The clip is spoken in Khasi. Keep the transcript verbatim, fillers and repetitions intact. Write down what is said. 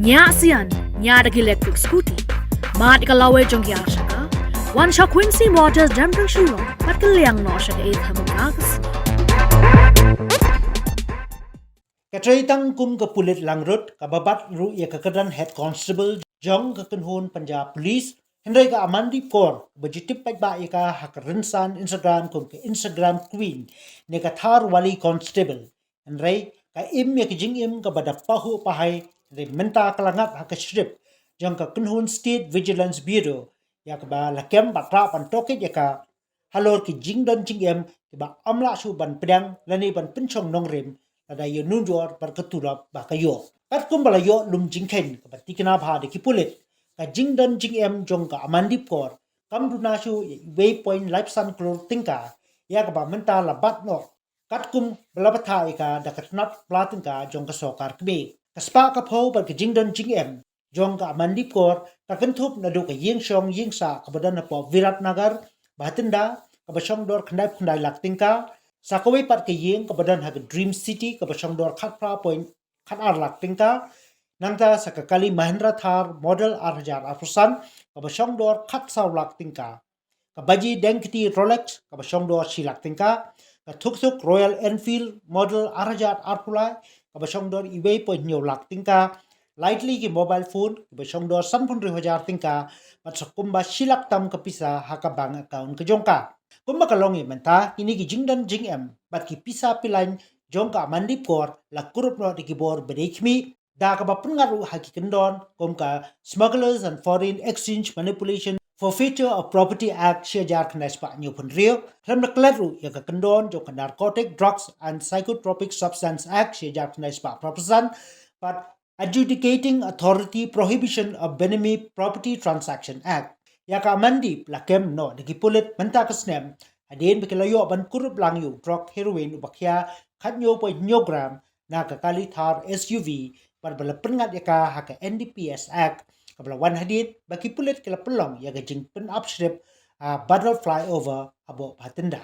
Nya sian, nya da ki electric scooty. Mad ka lawei jong ki arshaka. Wan sha Quincy Motors Jembreng Shillong. Pat ka liang no sha ka eighth Heaven August. Ka trei tang kum ka pulit langrut, ka babat ruh ïa ka kyrdan head constable jong ka kynhun Punjab Police, hynrei ka Amandeep Kaur, ba ju tip paidbah ïa ka ha ka rynsan Instagram kum ka Instagram Queen, ne ka Thar Wali Constable. Hynrei ka im ïa ka jingim kaba da pahuh pahai, hynrei mynta ka la ngat ha ka shrip jong ka kynhun State Vigilance Bureau, ïa kaba la kem bad rah ban tohkit ïa ka halor ki jingdon jingem kiba ym lah shuh ban pdiang lane ban pynshong nongrim, lada ïa nujor bad ka tulop ba ka ïoh. Katkum ba la ïoh lum jingkheiñ kaba tikna bha da ki pulit, ka jingdon jingem jong ka Amandeep Kaur kam duna shuh ïa wei point laiphew san klur tyngka, ïa kaba mynta la bat noh katkum ba la bthah ïa ka da ka tnat pla tyngka jong ka sorkar kmie. Ka spah ka phew bad ka jingdon jingem jong ka Amandeep Kaur ka kynthup naduh ka ïing shong ïing sah kaba don hapoh Viratnagar, Bathinda, kaba shong dor khyndai phew khyndai lak tyngka, sa kawei pat ka ïing kaba don ha ka Dream City kaba shong dor khatphra point khatar lak tyngka, nangta sa ka kali Mahindra Thar model ar hajar arphew san kaba shong dor khatsaw lak tyngka, ka baji dengkti Rolex kaba shong dor shi lak tyngka, ka thukthuk Royal Enfield model ar hajar arphew lai kaba shong dor iwei point hynñiew lak tyngka, lai tylli ki mobile phone kaba shong dor sanphew hynriew hajar tyngka, bad sa kumba shi lak tam ka pisa ha ka bank account ka jong ka. Kumba ka long ïa mynta, kine ki jingdon jingem bad ki pisa pilaiñ jong ka Amandeep Kaur la kurup noh da ki bor ba dei khmih, da kaba pynngat ruh ha ki kyndon kum ka Smugglers and Foreign Exchange Manipulation, Forfeiture of Property Act shi hajar khyndai spah hynñiew phew hynriew, khlem da klet ruh ïa ka kyndon jong ka Narcotic Drugs and Psychotropic Substance Act shi hajar khyndai spah phra phew san, bad Adjudicating Authority Prohibition of Benamis Property Transaction Act. Ïa ka Amandeep la kem noh da ki pulit mynta ka snem, hadien ba ki la ïoh ban kurup lang ïa u drok heroin uba khia khathynñiew point hynñiew gram na ka kali Thar S U V, bad ba la pynngat ïa ka ha ka N D P S Act, kaba la wan hadien ba ki pulit ki la pynlong ïa ka jingpynap shrip ha Badal Flyover hapoh Bathinda.